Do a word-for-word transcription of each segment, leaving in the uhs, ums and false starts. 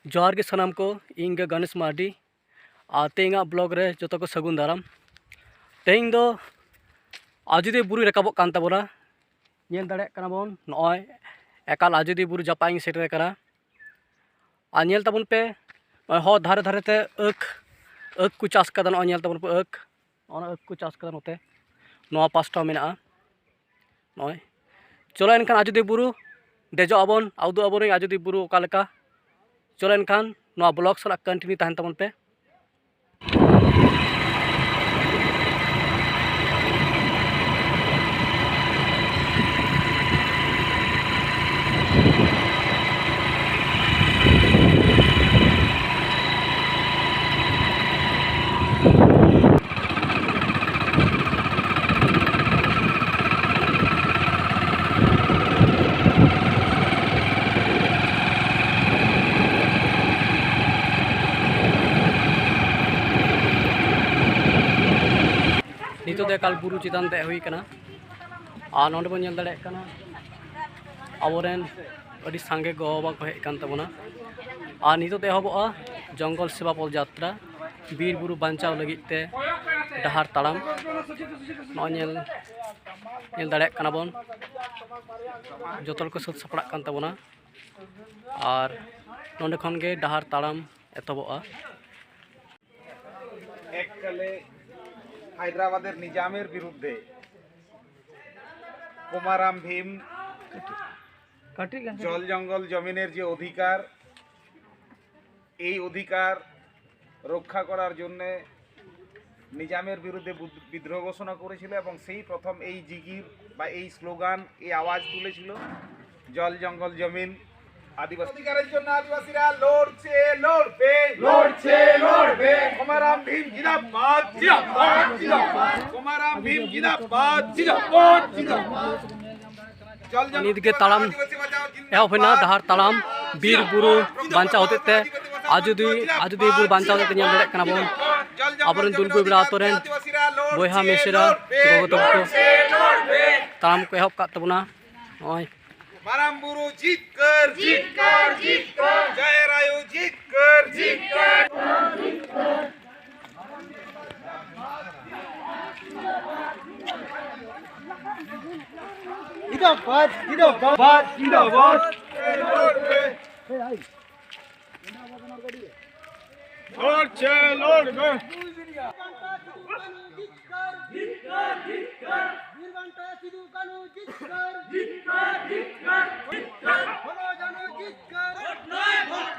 ᱡᱚᱦᱟᱨ ᱜᱮ ᱥᱟᱱᱟᱢ ᱠᱚ, ᱤᱧ ᱜᱮ ᱜᱚᱱᱮᱥ ᱢᱟᱨᱰᱤ᱾ ᱟᱨ ᱛᱮᱦᱮᱧᱟᱜ ᱵᱞᱚᱜ ᱨᱮ ᱡᱚᱛᱚ ᱠᱚ ᱥᱟᱹᱜᱩᱱ ᱫᱟᱨᱟᱢ᱾ ᱛᱮᱦᱮᱧ ᱫᱚ ᱟᱡᱳᱫᱤᱭᱟᱹ ᱵᱩᱨᱩ ᱨᱟᱠᱟᱵᱚᱜ ᱠᱟᱱ ᱛᱟᱵᱚᱱᱟ᱾ ᱧᱮᱞ ᱫᱟᱲᱮᱭᱟᱜ ᱠᱟᱱᱟ ᱵᱚᱱ, ᱱᱚᱜᱼᱚᱭ ᱮᱠᱟᱞ ᱟᱡᱳᱫᱤᱭᱟᱹ ᱵᱩᱨᱩ ᱡᱟᱯᱟᱜ ᱤᱧ ᱥᱮᱴᱮᱨ ᱟᱠᱟᱱᱟ᱾ ᱟᱨ ᱧᱮᱞ ᱛᱟᱵᱚᱱ ᱯᱮ, ᱱᱚᱜᱼᱚᱭ ᱦᱚᱨ ᱫᱷᱟᱨᱮ ᱫᱷᱟᱨᱮ ᱛᱮ ᱟᱹᱠ, ᱟᱹᱠ ᱠᱚ ᱪᱟᱥ ᱠᱟᱫᱟ᱾ ᱱᱚᱜᱼᱚᱭ ᱧᱮᱞ ᱛᱟᱵᱚᱱ ᱯᱮ ᱟᱹᱠ, ᱱᱚᱜᱼᱚᱭ ᱟᱹᱠ ᱠᱚ ᱪᱟᱥ ᱠᱟᱫᱟ ᱱᱚᱛᱮ, ᱱᱚᱣᱟ ᱯᱟᱥᱴᱟ ᱦᱚᱸ ᱢᱮᱱᱟᱜᱼᱟ᱾ ᱱᱚᱜᱼᱚᱭ ᱪᱚᱞᱚ ᱮᱱᱠᱷᱟᱱ ᱟᱡᱳᱫᱤᱭᱟᱹ ᱵᱩᱨᱩ ᱫᱮᱡᱚᱜ ᱟᱵᱚᱱ, ᱟᱨ ᱩᱫᱩᱜ ᱟᱵᱚᱱ ᱟᱡᱳᱫᱤᱭᱟᱹ ᱵᱩᱨᱩ ᱚᱠᱟ ᱞᱮᱠᱟ᱾ ᱪᱚᱞᱚ ᱮᱱᱠᱷᱟᱱ ᱱᱚᱣᱟ ᱵᱞᱚᱜ ᱥᱟᱞᱟᱜ ᱠᱚᱱᱴᱤᱱᱤᱭᱩ ᱛᱟᱦᱮᱱ ᱛᱟᱵᱚᱱ ᱯᱮ᱾ ᱱᱤᱛᱚᱜ ᱫᱚ ᱮᱠᱟᱞ ᱵᱩᱨᱩ ᱪᱮᱛᱟᱱ ᱫᱮᱡ ᱦᱩᱭ ᱠᱟᱱᱟ᱾ ᱟᱨ ᱱᱚᱰᱮ ᱵᱚᱱ ᱧᱮᱞ ᱫᱟᱲᱮᱭᱟᱜ ᱠᱟᱱᱟ, ᱟᱵᱚᱨᱮᱱ ᱟᱹᱰᱤ ᱥᱟᱸᱜᱮ ᱜᱚ ᱵᱟᱵᱟ ᱠᱚ ᱦᱮᱡ ᱟᱠᱟᱱ ᱛᱟᱵᱚᱱᱟ᱾ ᱟᱨ ᱱᱤᱛᱚᱜ ᱫᱚ ᱮᱦᱚᱵᱚᱜᱼᱟ ᱡᱚᱝᱜᱚᱞ ᱥᱮᱵᱟ ᱯᱚᱫᱽ ᱡᱟᱛᱨᱟ, ᱵᱤᱨ ᱵᱩᱨᱩ ᱵᱟᱧᱪᱟᱣ ᱞᱟᱹᱜᱤᱫ ᱛᱮ ᱰᱟᱦᱟᱨ ᱛᱟᱲᱟᱢ᱾ ᱱᱚᱜᱼᱚᱭ ᱧᱮᱞ, ᱧᱮᱞ ᱫᱟᱲᱮᱭᱟᱜ ᱠᱟᱱᱟ ᱵᱚᱱ, ᱡᱚᱛᱚ ᱦᱚᱲ ᱠᱚ ᱥᱟᱹᱛ ᱥᱟᱯᱲᱟᱜ ᱠᱟᱱ ᱛᱟᱵᱚᱱᱟ᱾ ᱟᱨ ᱱᱚᱰᱮ ᱠᱷᱚᱱ ᱜᱮ ᱰᱟᱦᱟᱨ ᱛᱟᱲᱟᱢ ᱮᱛᱚᱦᱚᱵᱚᱜᱼᱟ᱾ এককালে হায়দ্রাবাদের নিজামের বিরুদ্ধে কোমারাম ভীম জল জঙ্গল জমিনের যে অধিকার, এই অধিকার রক্ষা করার জন্যে নিজামের বিরুদ্ধে বুদ- বিদ্রোহ ঘোষণা করেছিল এবং সেই প্রথম এই জিগির বা এই স্লোগান, এই আওয়াজ তুলেছিল, জল জঙ্গল জমিন আদিবাসী অধিকারের জন্য আদিবাসীরা লড়ছে, লড়বে, লড়ছে, লড়বে। কোমারাম ভীম জিন্দাবাদ, জিন্দাবাদ, জিন্দাবাদ। কোমারাম ভীম জিন্দাবাদ, জিন্দাবাদ, জিন্দাবাদ। জল জঙ্গল ᱱᱤᱛ ᱜᱮ ᱛᱟᱲᱟᱢ ᱮᱦᱚᱵ ᱦᱩᱭᱱᱟ, ᱰᱟᱦᱟᱨ ᱛᱟᱲᱟᱢ ᱵᱤᱨ ᱵᱩᱨᱩ ᱵᱟᱧᱪᱟᱣ ᱦᱚᱛᱮᱡ ᱛᱮ, ᱟᱡᱳᱫᱤᱭᱟᱹ ᱟᱡᱳᱫᱤᱭᱟᱹ ᱵᱩᱨᱩ ᱵᱟᱧᱪᱟᱣ ᱦᱚᱛᱮᱡ ᱛᱮ ᱧᱮᱞ ᱫᱟᱲᱮᱭᱟᱜ ᱠᱟᱱᱟ ᱵᱚᱱ, ᱟᱵᱚᱨᱮᱱ ᱫᱩᱞᱜᱩ ᱵᱮᱲᱟ ᱟᱛᱳ ᱨᱮᱱ ᱵᱚᱭᱦᱟ ᱢᱤᱥᱮᱨᱟ ᱜᱚᱜᱚ ᱛᱟᱠᱚ ᱠᱚ ᱛᱟᱲᱟᱢ ᱠᱚ ᱮᱦᱚᱵ ᱠᱟᱜ ᱛᱟᱵᱚᱱᱟ᱾ ᱱᱚᱜᱼᱚᱭ ᱢᱟᱨᱟᱝ ᱵᱩᱨᱩ ᱡᱤᱛᱠᱟᱹᱨ, ᱡᱤᱛᱠᱟᱹᱨ, ᱡᱤᱛᱠᱟᱹᱨ᱾ ᱡᱟᱦᱮᱨ ᱟᱭᱳ জিন্দাবাদ, জিন্দাবাদ। লড়ছে, লড়বে।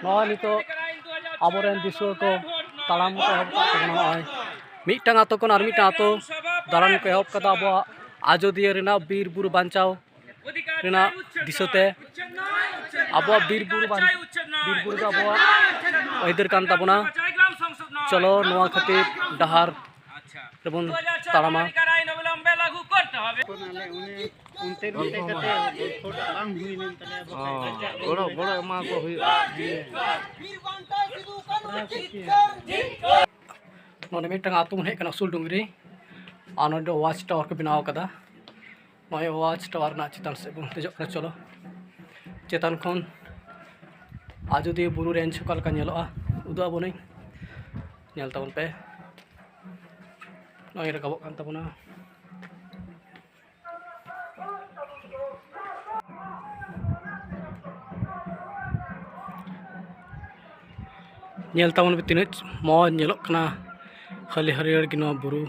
ᱱᱚᱜᱼᱚᱭ ᱱᱤᱛᱚᱜ ᱟᱵᱚᱨᱮᱱ ᱫᱤᱥᱩᱣᱟᱹ ᱠᱚ ᱛᱟᱲᱟᱢ ᱠᱚ ᱮᱦᱚᱵ ᱠᱟᱜ ᱛᱟᱵᱚᱱᱟ᱾ ᱱᱚᱜᱼᱚᱭ ᱢᱤᱫᱴᱟᱝ ᱟᱛᱳ ᱠᱷᱚᱱ ᱟᱨ ᱢᱤᱫᱴᱟᱝ ᱟᱛᱳ ᱫᱟᱬᱟᱱ ᱠᱚ ᱮᱦᱚᱵ ᱠᱟᱫᱟ ᱟᱵᱚᱣᱟᱜ ᱟᱡᱚᱫᱤᱭᱟᱹ ᱨᱮᱱᱟᱜ ᱵᱤᱨ ᱵᱩᱨᱩ ᱵᱟᱧᱪᱟᱣ ᱨᱮᱱᱟᱜ ᱫᱤᱥᱟᱹᱛᱮ᱾ ᱟᱵᱚᱣᱟᱜ ᱵᱤᱨ ᱵᱩᱨᱩ ᱵᱟᱧ-, ᱵᱤᱨ ᱵᱩᱨᱩ ᱫᱚ ᱟᱵᱚᱣᱟᱜ ᱟᱹᱭᱫᱟᱹᱨ ᱠᱟᱱ ᱛᱟᱵᱚᱱᱟ᱾ ᱪᱚᱞᱚ, ᱱᱚᱣᱟ ᱠᱷᱟᱹᱛᱤᱨ ᱰᱟᱦᱟᱨ ᱨᱮᱵᱚᱱ ᱛᱟᱲᱟᱢᱟ᱾ ᱚᱱᱛᱮ ᱱᱚᱛᱮ ᱠᱟᱛᱮ ᱵᱟᱝ ᱦᱩᱭ ᱞᱮᱱ ᱛᱟᱞᱮᱭᱟ, ᱵᱟᱠᱷᱟᱡ ᱜᱚᱲᱚ, ᱜᱚᱲᱚ ᱮᱢᱟ ᱠᱚ ᱦᱩᱭᱩᱜᱼᱟ᱾ ᱱᱚᱰᱮ ᱢᱤᱫᱴᱟᱝ ᱟᱹᱛᱩ ᱵᱚᱱ ᱦᱮᱡ ᱠᱟᱱᱟ, ᱩᱥᱩᱞ ᱰᱩᱝᱨᱤ, ᱟᱨ ᱱᱚᱰᱮ ᱣᱟᱪ ᱴᱟᱣᱟᱨ ᱠᱚ ᱵᱮᱱᱟᱣ ᱠᱟᱫᱟ᱾ ᱱᱚᱜᱼᱚᱭ ᱣᱟᱪ ᱴᱟᱣᱟᱨ ᱨᱮᱱᱟᱜ ᱪᱮᱛᱟᱱ ᱥᱮᱫ ᱵᱚᱱ ᱫᱮᱡᱚᱜ ᱠᱟᱱᱟ᱾ ᱪᱚᱞᱚ, ᱪᱮᱛᱟᱱ ᱠᱷᱚᱱ ᱟᱡᱚᱫᱤᱭᱟᱹ ᱵᱩᱨᱩ ᱨᱮᱧᱡᱽ ᱚᱠᱟ ᱞᱮᱠᱟ ᱧᱮᱞᱚᱜᱼᱟ, ᱩᱫᱩᱜ ᱟᱵᱚᱱᱟᱹᱧ, ᱧᱮᱞ ᱛᱟᱵᱚᱱ ᱯᱮ᱾ ᱱᱚᱜᱼᱚᱭ ᱨᱟᱠᱟᱵᱚᱜ ᱠᱟᱱ ᱛᱟᱵᱚᱱᱟ᱾ ᱧᱮᱞ ᱛᱟᱵᱚᱱ ᱯᱮ, ᱛᱤᱱᱟᱹᱜ ᱢᱚᱡᱽ ᱧᱮᱞᱚᱜ ᱠᱟᱱᱟ, ᱦᱟᱹᱞᱤ ᱦᱟᱹᱨᱭᱟᱹᱲ ᱜᱮ ᱱᱚᱣᱟ ᱵᱩᱨᱩ᱾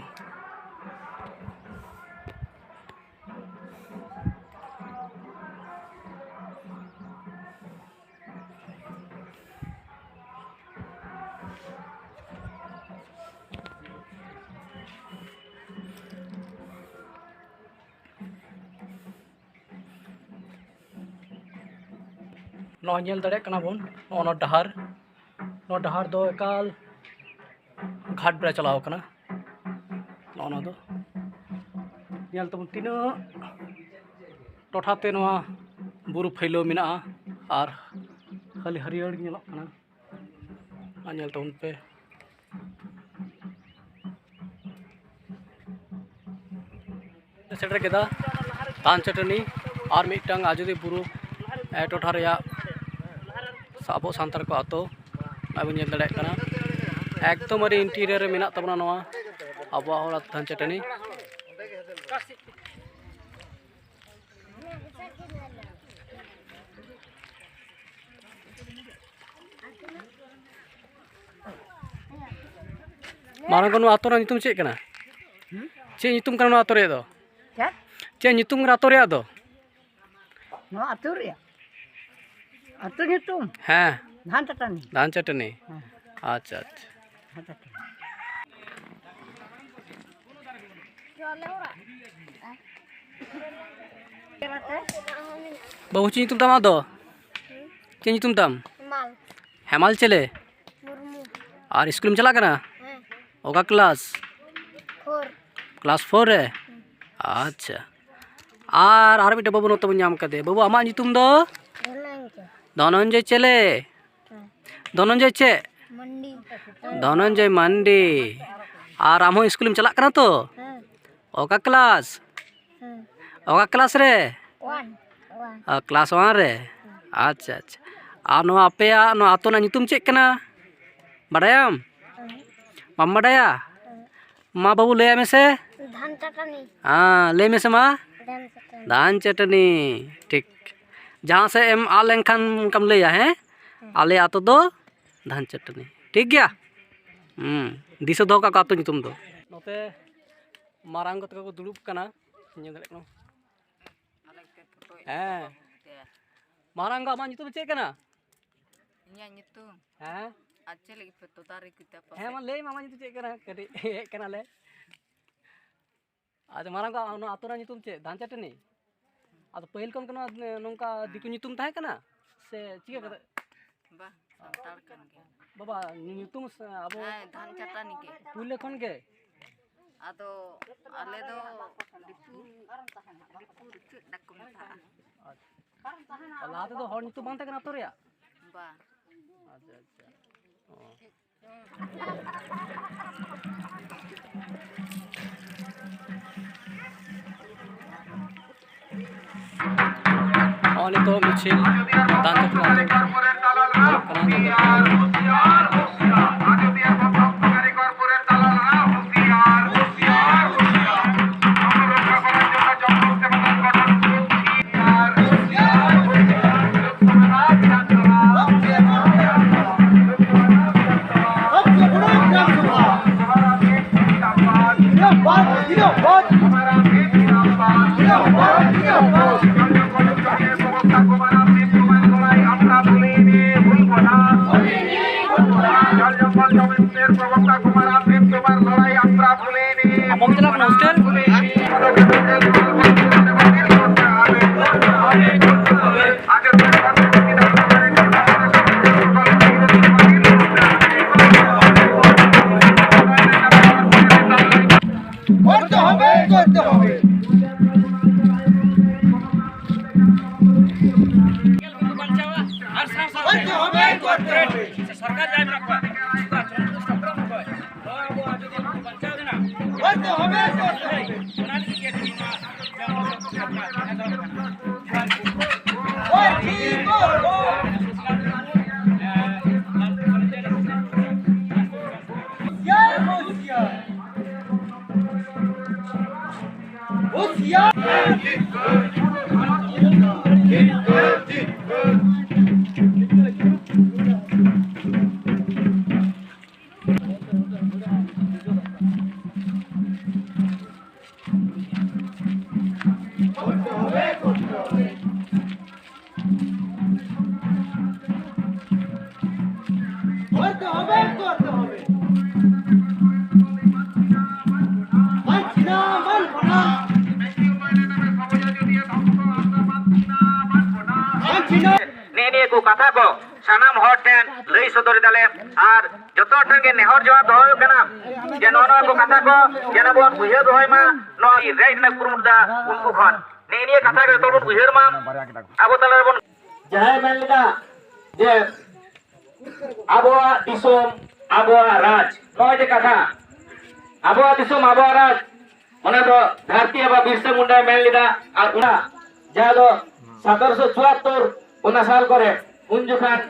ᱱᱚᱜᱼᱚᱭ ᱧᱮᱞ ᱫᱟᱲᱮᱭᱟᱜ ᱠᱟᱱᱟ ᱵᱚᱱ, ᱱᱚᱜᱼᱚ ᱱᱚᱣᱟ ᱰᱟᱦᱟᱨ, ᱱᱚᱣᱟ ᱰᱟᱦᱟᱨ ᱫᱚ ᱮᱠᱟᱞ ᱜᱷᱟᱴ ᱵᱮᱲᱟ ᱪᱟᱞᱟᱣ ᱠᱟᱱᱟ᱾ ᱱᱚᱜᱼᱚ ᱱᱚᱣᱟ ᱫᱚ ᱧᱮᱞ ᱛᱟᱵᱚᱱ ᱛᱤᱱᱟᱹᱜ ᱴᱚᱴᱷᱟ ᱛᱮ ᱱᱚᱣᱟ ᱵᱩᱨᱩ ᱯᱷᱟᱹᱭᱞᱟᱹᱣ ᱢᱮᱱᱟᱜᱼᱟ ᱟᱨ ᱦᱟᱹᱞᱤ ᱦᱟᱹᱨᱭᱟᱹᱲ ᱜᱮ ᱧᱮᱞᱚᱜ ᱠᱟᱱᱟ᱾ ᱟᱨ ᱧᱮᱞ ᱛᱟᱵᱚᱱ ᱯᱮ᱾ ᱥᱮᱴᱮᱨ ᱠᱮᱫᱟ ᱫᱷᱟᱱ ᱪᱟᱹᱴᱟᱹᱱᱤ, ᱟᱨ ᱢᱤᱫᱴᱟᱝ ᱟᱡᱚᱫᱤᱭᱟᱹ ᱵᱩᱨᱩ, ᱮ, ᱴᱚᱴᱷᱟ ᱨᱮᱭᱟᱜ ᱥᱟ-, ᱟᱵᱚ ᱥᱟᱱᱛᱟᱲ ᱠᱚ ᱟᱛᱳ, ᱱᱚᱜᱼᱚᱭ ᱵᱚᱱ ᱧᱮᱞ ᱫᱟᱲᱮᱭᱟᱜ ᱠᱟᱱᱟ᱾ ᱮᱠᱫᱚᱢ ᱟᱹᱰᱤ interior ᱨᱮ ᱢᱮᱱᱟᱜ ᱛᱟᱵᱚᱱᱟ ᱱᱚᱣᱟ ᱟᱵᱚᱣᱟᱜ ᱦᱚᱲᱟᱜ ᱫᱷᱟᱱ ᱪᱟᱹᱴᱟᱹᱱᱤ᱾ ᱢᱟᱨᱟᱝ ᱠᱚ, ᱱᱚᱣᱟ ᱟᱹᱛᱩ ᱨᱮᱱᱟᱜ ᱧᱩᱛᱩᱢ ᱪᱮᱫ ᱠᱟᱱᱟ? ᱦᱩᱸ? ᱪᱮᱫ ᱧᱩᱛᱩᱢ ᱠᱟᱱᱟ ᱱᱚᱣᱟ ᱟᱹᱛᱩ ᱨᱮᱭᱟᱜ ᱫᱚ? ᱪᱮᱫ? ᱪᱮᱫ ᱧᱩᱛᱩᱢ ᱠᱟᱱᱟ ᱟᱹᱛᱩ ᱨᱮᱭᱟᱜ ᱫᱚ? ᱱᱚᱣᱟ ᱟᱹᱛᱩ ᱨᱮᱭᱟᱜ? ᱟᱹᱛᱩ ᱧᱩᱛᱩᱢ? ᱦᱮᱸ᱾ ᱫᱷᱟᱱ ᱪᱟᱹᱴᱟᱹᱱᱤ᱾ ᱫᱷᱟᱱ ᱪᱟᱹᱴᱟᱹᱱᱤ᱾ ᱦᱮᱸ᱾ ᱟᱪᱪᱷᱟ, ᱟᱪᱪᱷᱟ᱾ ᱫᱷᱟᱱ ᱪᱟᱹᱴᱟᱹᱱᱤ᱾ ᱵᱟᱹᱵᱩ, ᱪᱮᱫ ᱧᱩᱛᱩᱢ ᱛᱟᱢ ᱟᱢᱟᱜ ᱫᱚ? ᱪᱮᱫ ᱧᱩᱛᱩᱢ ᱛᱟᱢ? ᱦᱮᱢᱟᱞ᱾ ᱦᱮᱢᱟᱞ ᱪᱮᱞᱮ? ᱢᱩᱨᱢᱩ᱾ ᱟᱨ ᱥᱠᱩᱞᱮᱢ ᱪᱟᱞᱟᱜ ᱠᱟᱱᱟ? ᱦᱮᱸ᱾ ᱚᱠᱟ ᱠᱞᱟᱥ? ᱯᱷᱳᱨ᱾ ᱠᱞᱟᱥ ᱯᱷᱳᱨ ᱨᱮ? ᱦᱩᱸ᱾ ᱟᱪᱪᱷᱟ᱾ ᱟᱨ, ᱟᱨ ᱢᱤᱫᱴᱮᱱ ᱵᱟᱹᱵᱩ ᱱᱚᱛᱮ ᱵᱚᱱ ᱧᱟᱢ ᱠᱟᱫᱮ᱾ ᱵᱟᱹᱵᱩ, ᱟᱢᱟᱜ ᱧᱩᱛᱩᱢ ᱫᱚ? ᱫᱷᱚᱱᱚᱧᱡᱚᱭ᱾ ᱫᱷᱚᱱᱚᱧᱡᱚᱭ ᱪᱮᱞᱮ? ᱦᱮᱸ᱾ ᱫᱷᱚᱱᱚᱧᱡᱚᱭ ᱪᱮᱫ? ᱢᱟᱱᱰᱤ᱾ ᱫᱷᱚᱱᱚᱧᱡᱚᱭ ᱢᱟᱱᱰᱤ᱾ ᱟᱨ ᱟᱢ ᱦᱚᱸ ᱥᱠᱩᱞᱮᱢ ᱪᱟᱞᱟᱜ ᱠᱟᱱᱟ ᱛᱚ? ᱦᱮᱸ᱾ ᱚᱠᱟ ᱠᱞᱟᱥ? ᱦᱮᱸ᱾ ᱚᱠᱟ ᱠᱞᱟᱥ ᱨᱮ? ᱚᱣᱟᱱ᱾ ᱚᱣᱟᱱ᱾ ᱚ, ᱠᱞᱟᱥ ᱚᱣᱟᱱ ᱨᱮ? ᱦᱮᱸ᱾ ᱟᱪᱪᱷᱟ, ᱟᱪᱪᱷᱟ᱾ ᱟᱨ ᱱᱚᱣᱟ ᱟᱯᱮᱭᱟᱜ ᱱᱚᱣᱟ ᱟᱹᱛᱩ ᱨᱮᱱᱟᱜ ᱧᱩᱛᱩᱢ ᱪᱮᱫ ᱠᱟᱱᱟ? ᱵᱟᱰᱟᱭᱟᱢ? ᱦᱮᱸ᱾ ᱵᱟᱢ ᱵᱟᱰᱟᱭᱟ? ᱦᱮᱸ᱾ ᱢᱟ ᱵᱟᱹᱵᱩ, ᱞᱟᱹᱭᱟᱭ ᱢᱮᱥᱮ᱾ ᱫᱷᱟᱱ ᱪᱟᱹᱴᱟᱹᱱᱤ᱾ ᱦᱮᱸ, ᱞᱟᱹᱭ ᱢᱮᱥᱮ ᱢᱟ᱾ ᱫᱷᱟᱱ ᱪᱟᱹᱴᱟᱹᱱᱤ᱾ ᱫᱷᱟᱱ ᱪᱟᱹᱴᱟᱹᱱᱤ, ᱴᱷᱤᱠ᱾ ᱡᱟᱦᱟᱸ ᱥᱮᱫ ᱮᱢ ᱟᱫ ᱞᱮᱱᱠᱷᱟᱱ ᱚᱱᱠᱟᱢ ᱞᱟᱹᱭᱟ, ᱦᱮᱸ? ᱦᱮᱸ᱾ ᱟᱞᱮ ᱟᱹᱛᱩ ᱫᱚ ᱫᱷᱟᱱ ᱪᱟᱹᱴᱟᱹᱱᱤ᱾ ᱴᱷᱤᱠ ᱜᱮᱭᱟ? ᱦᱩᱸ, ᱫᱤᱥᱟᱹ ᱫᱚᱦᱚ ᱠᱟᱜ ᱠᱚ ᱟᱹᱛᱩ ᱧᱩᱛᱩᱢ ᱫᱚ᱾ ᱱᱚᱛᱮ ᱢᱟᱨᱟᱝ ᱜᱚ ᱛᱟᱠᱚ ᱠᱚ ᱫᱩᱲᱩᱵ ᱠᱟᱱᱟ, ᱧᱮᱞ ᱫᱟᱲᱮᱭᱟᱜ ᱠᱟᱱᱟ᱾ ᱦᱮᱸ᱾ ᱢᱟᱨᱟᱝ ᱜᱚ, ᱟᱢᱟᱜ ᱧᱩᱛᱩᱢ ᱪᱮᱫ ᱠᱟᱱᱟ? ᱤᱧᱟᱹᱜ ᱧᱩᱛᱩᱢ? ᱦᱮᱸ᱾ ᱟᱨ ᱪᱮᱫ ᱞᱟᱹᱜᱤᱫ ᱯᱮ ᱛᱚᱫᱟᱨᱤ ᱠᱮᱫᱟ ᱯᱟᱥᱮ? ᱦᱮᱸ, ᱢᱟ ᱞᱟᱹᱭ ᱢᱮ, ᱟᱢᱟᱜ ᱧᱩᱛᱩᱢ ᱪᱮᱫ ᱠᱟᱱᱟ? ᱠᱟᱹᱴᱤᱡ ᱦᱮᱡ ᱠᱟᱱᱟᱞᱮ᱾ ᱟᱪᱪᱷᱟ, ᱢᱟᱨᱟᱝ ᱜᱚ, ᱱᱚᱣᱟ ᱟᱹᱛᱩ ᱨᱮᱱᱟᱜ ᱧᱩᱛᱩᱢ ᱪᱮᱫ? ᱫᱷᱟᱱ ᱪᱟᱹᱴᱟᱹᱱᱤ? ᱟᱫᱚ ᱯᱟᱹᱦᱤᱞ ᱠᱷᱚᱱ ᱜᱮ ᱱᱚᱣᱟ, ᱱᱚᱝᱠᱟ ᱫᱤᱠᱩ ᱧᱩᱛᱩᱢ ᱛᱟᱦᱮᱸ ᱠᱟᱱᱟ ᱥᱮ ᱪᱤᱠᱟᱹ ᱠᱟᱛᱮ? ᱵᱟᱝ, ᱥᱟᱱᱛᱟᱲ ᱠᱟᱱ ᱜᱮᱭᱟ᱾ ᱵᱟᱵᱟ, ᱧᱩ-, ᱧᱩᱛᱩᱢ ᱥᱮ ᱟᱵᱚ ᱦᱮᱸ, ᱫᱷᱟᱱ ᱪᱟᱹᱴᱟᱹᱱᱤ ᱜᱮ᱾ ᱯᱩᱭᱞᱟᱹ ᱠᱷᱚᱱ ᱜᱮ? ᱟᱫᱚ ᱟᱞᱮ ᱫᱚ ᱫᱤᱠᱩ, ᱫᱤᱠᱩ ᱪᱮᱫ ᱰᱟᱠ ᱠᱚ ᱢᱮᱛᱟᱜᱼᱟ? ᱟᱪᱪᱷᱟ᱾ ᱞᱟᱦᱟ ᱛᱮᱫᱚ ᱦᱚᱲ ᱧᱩᱛᱩᱢ ᱵᱟᱝ ᱛᱟᱦᱮᱸ ᱠᱟᱱᱟ ᱟᱹᱛᱩ ᱨᱮᱭᱟᱜ? ᱵᱟᱝ᱾ ᱟᱪᱪᱷᱟ, ᱟᱪᱪᱷᱟ᱾ ᱚ᱾ ᱱᱚᱜᱼᱚᱭ ᱱᱤᱛᱚᱜ ᱢᱤᱪᱷᱤᱞ ᱫᱟᱱ ᱡᱟᱛᱨᱟ ᱟᱛᱳ ᱪᱟᱞᱟᱜ ᱠᱟᱱᱟ, ᱧᱮᱞ ᱫᱟᱲᱮᱭᱟᱜ ᱠᱟᱱᱟ᱾ ᱟᱢᱚᱞ ᱪᱟᱞᱟᱜ ᱠᱟᱱᱟ ᱦᱳᱥᱴᱮᱞ? করতে হবে, করতে হবে। করতে হবে, করতে হবে। ᱥᱚᱨᱠᱟᱨ ᱡᱟᱦᱟᱸᱭ ᱢᱮᱱᱟᱜ ᱠᱚᱣᱟ, ᱩᱱᱠᱩ ᱟᱹᱛᱩ ᱫᱤᱥᱚᱢ ᱥᱟᱯᱲᱟᱣ ᱠᱚ ᱠᱚᱣᱟ᱾ ᱱᱚᱣᱟ ᱟᱵᱚ ᱟᱹᱛᱩ ᱫᱤᱥᱚᱢ ᱵᱟᱧᱪᱟᱣ ᱨᱮᱱᱟᱜ, ᱚᱱᱟ ᱞᱟᱹᱜᱤᱫ ᱜᱮ ᱛᱮᱦᱮᱧ ᱱᱚᱣᱟ ᱡᱟᱦᱟᱸ ᱵᱚᱱ ᱥᱟᱯᱲᱟᱣ ᱠᱚᱣᱟ, ᱱᱮᱦᱚᱨ ᱡᱚᱦᱟᱨ ᱠᱚ᱾ ᱡᱟᱭ ᱦᱳ, ᱡᱟᱭ᱾ ᱦᱩᱥᱤᱭᱟᱨ! করতে হবে, করতে হবে। মানছি না, মানবো না। মানছি না। ᱱᱮᱜᱼᱮ ᱱᱤᱭᱟᱹ ᱠᱚ ᱠᱟᱛᱷᱟ ᱠᱚ ᱥᱟᱱᱟᱢ ᱦᱚᱲ ᱴᱷᱮᱱ ᱞᱟᱹᱭ ᱥᱚᱫᱚᱨ ᱮᱫᱟᱞᱮ᱾ ᱟᱨ ᱡᱚᱛᱚ ᱦᱚᱲ ᱴᱷᱮᱱ ᱜᱮ ᱱᱮᱦᱚᱨ ᱡᱚᱦᱟᱨ ᱫᱚᱦᱚ ᱦᱩᱭᱩᱜ ᱠᱟᱱᱟ ᱡᱮ ᱱᱚᱜᱼᱚ ᱱᱚᱣᱟ ᱠᱚ ᱠᱟᱛᱷᱟ ᱠᱚ ᱡᱮᱱᱚ ᱵᱚᱱ ᱩᱭᱦᱟᱹᱨ ᱫᱚᱦᱚᱭ ᱢᱟ, ᱱᱚᱣᱟ ᱨᱮᱡ ᱨᱮᱱᱟᱜ ᱠᱩᱨᱩᱢᱩᱴᱩ ᱫᱟ ᱩᱱᱠᱩ ᱠᱷᱚᱱ᱾ ᱱᱮᱜᱼᱮ ᱱᱤᱭᱟᱹ ᱠᱟᱛᱷᱟ ᱜᱮ ᱡᱚᱛᱚ ᱵᱚᱱ ᱩᱭᱦᱟᱹᱨ ᱢᱟ᱾ ᱟᱵᱚ ᱛᱟᱞᱟ ᱨᱮᱵᱚᱱ ᱡᱟᱦᱟᱸᱭ ᱢᱮᱱ ᱞᱮᱫᱟ ᱡᱮ ᱟᱵᱚᱣᱟᱜ ᱫᱤᱥᱚᱢ, ᱟᱵᱚᱣᱟᱜ ᱨᱟᱡᱽ, ᱱᱚᱜᱼᱚᱭ ᱡᱮ ᱠᱟᱛᱷᱟ, ᱟᱵᱚᱣᱟᱜ ᱫᱤᱥᱚᱢ, ᱟᱵᱚᱣᱟᱜ ᱨᱟᱡᱽ, ᱚᱱᱟ ᱫᱚ ᱫᱷᱟᱹᱨᱛᱤ ᱟᱵᱟ ᱵᱤᱨᱥᱟ ᱢᱩᱱᱰᱟᱭ ᱢᱮᱱ ᱞᱮᱫᱟ᱾ ᱟᱨ ᱚᱱᱟ ᱡᱟᱦᱟᱸ ᱫᱚ ᱥᱚᱛᱨᱚᱥᱚ ᱪᱩᱣᱟᱛᱛᱳᱨ ᱚᱱᱟ ᱥᱟᱞ ᱠᱚᱨᱮ, ᱩᱱ ᱡᱚᱠᱷᱟᱱ